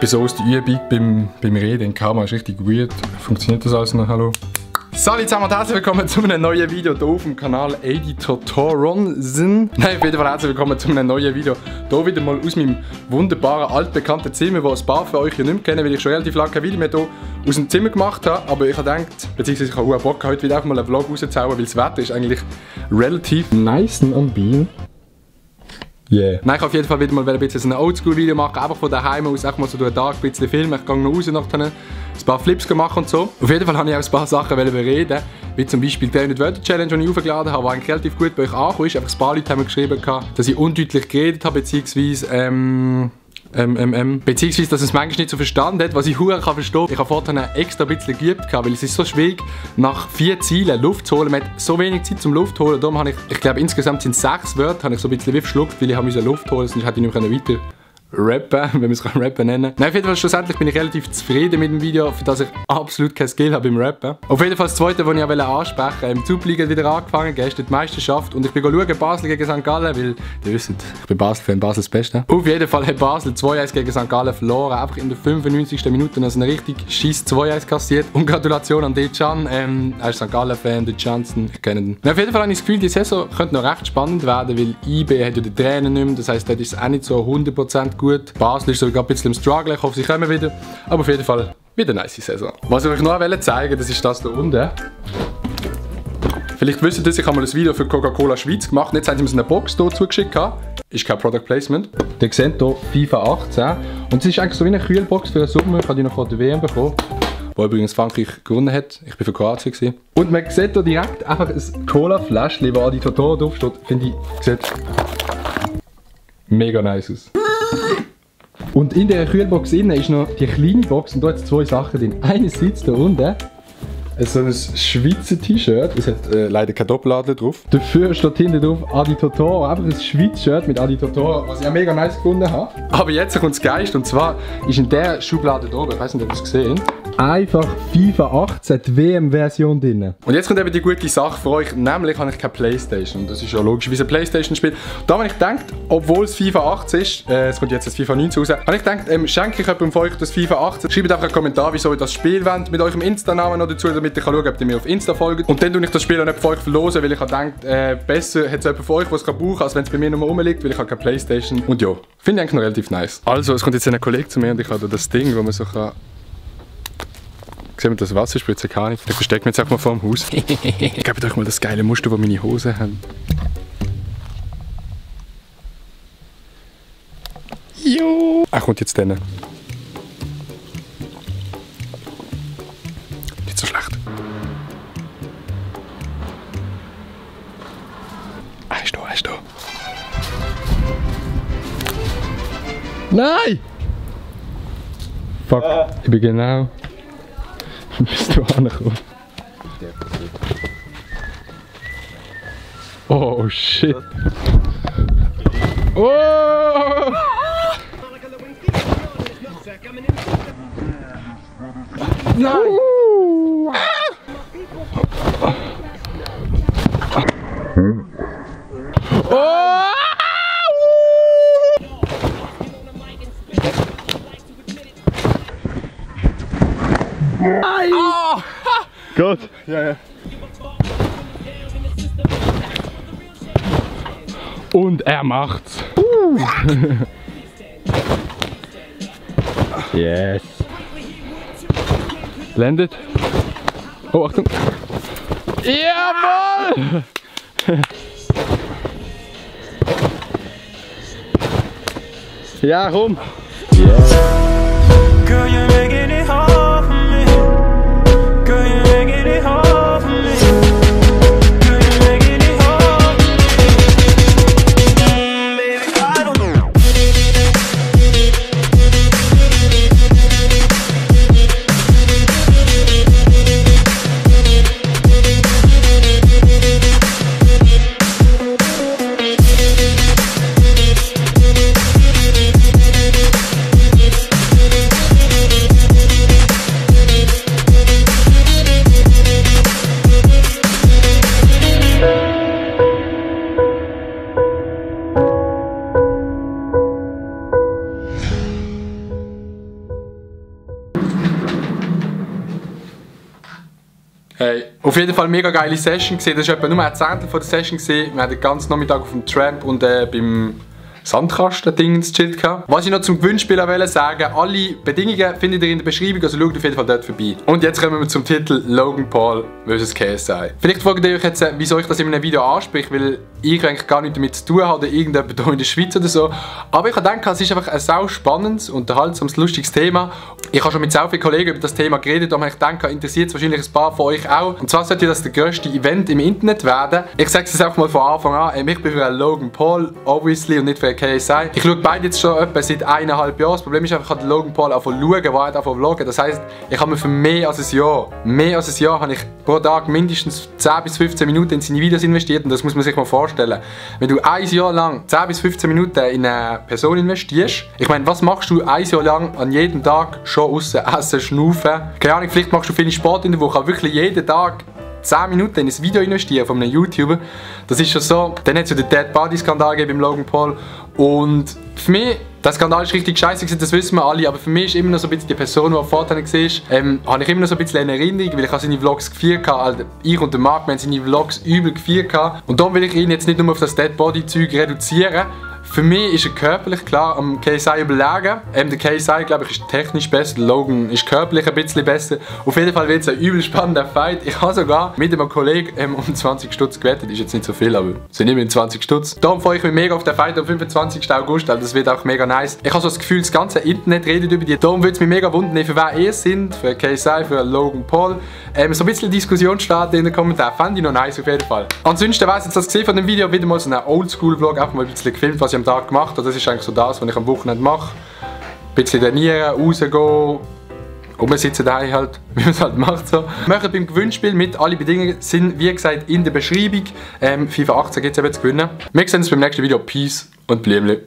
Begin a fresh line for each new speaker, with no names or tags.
bin so aus der Übung beim Reden in Kamera, ist richtig weird. Funktioniert das alles noch? Hallo? Salut zusammen und herzlich willkommen zu einem neuen Video hier auf dem Kanal Editor Toronsen. Nein, auf jeden Fall herzlich willkommen zu einem neuen Video. Hier wieder mal aus meinem wunderbaren, altbekannten Zimmer, das ein paar von euch ja nicht mehr kennen, weil ich schon relativ lange kein Video mehr hier aus dem Zimmer gemacht habe. Aber ich habe gedacht, beziehungsweise ich habe auch Bock, heute wieder einfach mal einen Vlog rauszuhauen, weil das Wetter ist eigentlich relativ nice und bean. Yeah. Nein, ich auf jeden Fall wieder mal ein bisschen ein Oldschool-Video machen, einfach von daheim aus, einfach mal so durch den Tag ein bisschen filmen. Ich gehe noch raus nachher ein paar Flips machen und so. Auf jeden Fall habe ich auch ein paar Sachen bereden, wie zum Beispiel die 300 Wörter Challenge, die ich aufgeladen habe, die eigentlich relativ gut bei euch angekommen ist. Einfach ein paar Leute haben mir geschrieben, dass ich undeutlich geredet habe, beziehungsweise dass es manchmal nicht so verstanden hat, was ich verdammt verstehen kann. Ich habe vorher extra ein bisschen geübt, weil es ist so schwierig, nach 4 Zielen Luft zu holen. Man hat so wenig Zeit zum Luft holen. Darum habe ich glaube insgesamt sind 6 Wörter, habe ich so ein bisschen wie verschluckt, weil ich habe Luft holen, sonst hätte ich nicht weiter rappen, wenn man es Rappen nennen kann. Nein, auf jeden Fall schlussendlich bin ich relativ zufrieden mit dem Video, für das ich absolut kein Skill habe beim Rappen. Auf jeden Fall das zweite, was ich auch ansprechen wollte, im Zubliga wieder angefangen, gestern die Meisterschaft und ich bin schauen, Basel gegen St. Gallen, weil, ihr wisst, ich bin Basel-Fan, Basel das Beste. Auf jeden Fall hat Basel 2-1 gegen St. Gallen verloren, einfach in der 95. Minute, also eine richtig scheiß 2-1 kassiert. Und Gratulation an Dejan, er ist St. Gallen-Fan, der Johnson, ich kenne ihn. Auf jeden Fall habe ich das Gefühl, die Saison könnte noch recht spannend werden, weil IB hat ja den Trainer nicht mehr, das heisst, dort ist es auch nicht so 100% gut. Basel ist sogar ein bisschen im Struggle, ich hoffe, sie kommen wieder. Aber auf jeden Fall wieder eine nice Saison. Was ich euch noch zeigen wollte, das ist das hier unten. Vielleicht wisst ihr das, ich habe mal ein Video für Coca-Cola Schweiz gemacht. Jetzt haben sie mir so eine Box hier zugeschickt. Ist kein Product Placement. Ihr seht hier FIFA 18. Und es ist eigentlich so wie eine Kühlbox für den Sommer. Ich habe die noch vor der WM bekommen. Wo übrigens Frankreich gewonnen hat. Ich war für Kroatien gewesen. Und man sieht hier direkt einfach ein Cola-Fläschchen, wo Adi Totoro draufsteht. Finde ich, sieht mega nice aus. Und in der Kühlbox innen ist noch die kleine Box und da hat es 2 Sachen drin. Einerseits hier unten so ein Schweizer T-Shirt, es hat leider kein Doppeladler drauf. Dafür steht hinten drauf Adi Totoro, einfach ein Schweizer Shirt mit Adi Totoro, was ich auch mega nice gefunden habe. Aber jetzt kommt das Geist und zwar ist in der Schublade hier oben, ich weiß nicht, ob ihr es gesehen einfach FIFA 18, die WM-Version drin. Und jetzt kommt eben die gute Sache für euch, nämlich habe ich keine Playstation. Das ist ja logisch, wie ein Playstation-Spiel. Da habe ich gedacht, obwohl es FIFA 18 ist, es kommt jetzt das FIFA 19 raus, habe ich gedacht, schenke ich jemandem von euch das FIFA 18. Schreibt einfach einen Kommentar, wieso ihr das Spiel wollt, mit eurem Insta-Namen noch dazu, damit ich schauen kann, ob ihr mir auf Insta folgt. Und dann tue ich das Spiel auch nicht für euch verlosen, weil ich habe gedacht, besser hat es jemand von euch, was es brauchen kann, als wenn es bei mir nur rumliegt, weil ich habe keine Playstation. Und ja, finde ich eigentlich noch relativ nice. Also, es kommt jetzt ein Kollege zu mir und ich habe das Ding, wo man so kann... Sehen wir das Wasserspritzer kann ich. Ich verstecke mich jetzt auch mal vor dem Haus. Ich gebe euch mal das geile Muster, das meine Hosen haben. Jo! Er kommt jetzt dann. Nicht so schlecht. Er ist da. Nein! Fuck, ich bin genau. Bist du angekommen? Oh shit! Oh! Nein! Oh! Nein! Oh! Gut. Ja. Und er macht's. Yes. Landet. Oh, Achtung. Jawohl! Ja, rum. Yes. Girl, you're making it hard for me. Girl, you're making it hard for me. Girl, you're making it hard for me. Baby, I don't know. Hey, auf jeden Fall mega geile Session gesehen. Das war etwa nur ein Zehntel von der Session gesehen. Wir haben den ganzen Nachmittag auf dem Tramp und beim Sandkasten-Ding gechillt. Was ich noch zum Gewinnspiel sagen wollte, alle Bedingungen findet ihr in der Beschreibung, also schaut auf jeden Fall dort vorbei. Und jetzt kommen wir zum Titel Logan Paul vs. KSI. Vielleicht fragt ihr euch jetzt, wieso ich das in einem Video anspreche, weil ich eigentlich gar nichts damit zu tun habe, oder irgendjemand hier in der Schweiz oder so. Aber ich habe gedacht, es ist einfach ein sau spannendes, unterhaltsames, lustiges Thema. Ich habe schon mit sehr vielen Kollegen über das Thema geredet und ich denke, interessiert es wahrscheinlich ein paar von euch auch. Und zwar sollte das der grösste Event im Internet werden. Ich sage es einfach mal von Anfang an, ich bin für Logan Paul, obviously, und nicht für KSI. Ich schaue beide jetzt schon etwa seit 1,5 Jahren. Das Problem ist einfach, ich habe Logan Paul angefangen zu schauen, war einfach vloggen. Das heisst, ich habe mir für mehr als ein Jahr habe ich pro Tag mindestens 10 bis 15 Minuten in seine Videos investiert. Und das muss man sich mal vorstellen. Wenn du ein Jahr lang 10 bis 15 Minuten in eine Person investierst, ich meine, was machst du ein Jahr lang an jedem Tag schon aussen essen, schnaufen? Keine Ahnung, vielleicht machst du viel Sport in der Woche, aber wirklich jeden Tag 10 Minuten in ein Video investieren von einem YouTuber. Das ist schon so. Dann hat es ja den Dead Body Skandal gegeben beim Logan Paul. Und für mich, der Skandal ist richtig scheiße gewesen, das wissen wir alle, aber für mich ist immer noch so ein bisschen die Person, die vorher war, habe ich immer noch so ein bisschen eine Erinnerung, weil ich habe seine Vlogs gefeiert habe. Also ich und der Marc, wir haben seine Vlogs übel gefeiert. Und darum will ich ihn jetzt nicht nur auf das Dead Body Zeug reduzieren. Für mich ist er körperlich klar am KSI überlegen. Der KSI, glaube ich, ist technisch besser, der Logan ist körperlich ein bisschen besser. Auf jeden Fall wird es ein übel spannender Fight. Ich habe sogar mit einem Kollegen um 20 Stutz gewettet. Ist jetzt nicht so viel, aber es sind immerhin 20 Stutz. Darum freue ich mich mega auf den Fight am 25. August, also das wird auch mega nice. Ich habe so das Gefühl, das ganze Internet redet über die. Darum würde es mich mega wundern, für wer ihr sind, für KSI, für Logan Paul. So ein bisschen Diskussion starten in den Kommentaren, fände ich noch nice auf jeden Fall. Ansonsten weiss jetzt das gesehen von dem Video, wieder mal so einen Oldschool-Vlog, einfach mal ein bisschen gefilmt, was ich am Tag gemacht habe. Das ist eigentlich so das, was ich am Wochenende mache. Ein bisschen trainieren, rausgehen, rumsitzen daheim halt, wie man es halt macht so. Machen beim Gewinnspiel mit, alle Bedingungen sind wie gesagt in der Beschreibung. FIFA 18 gibt es eben zu gewinnen. Wir sehen uns beim nächsten Video. Peace und Blümli.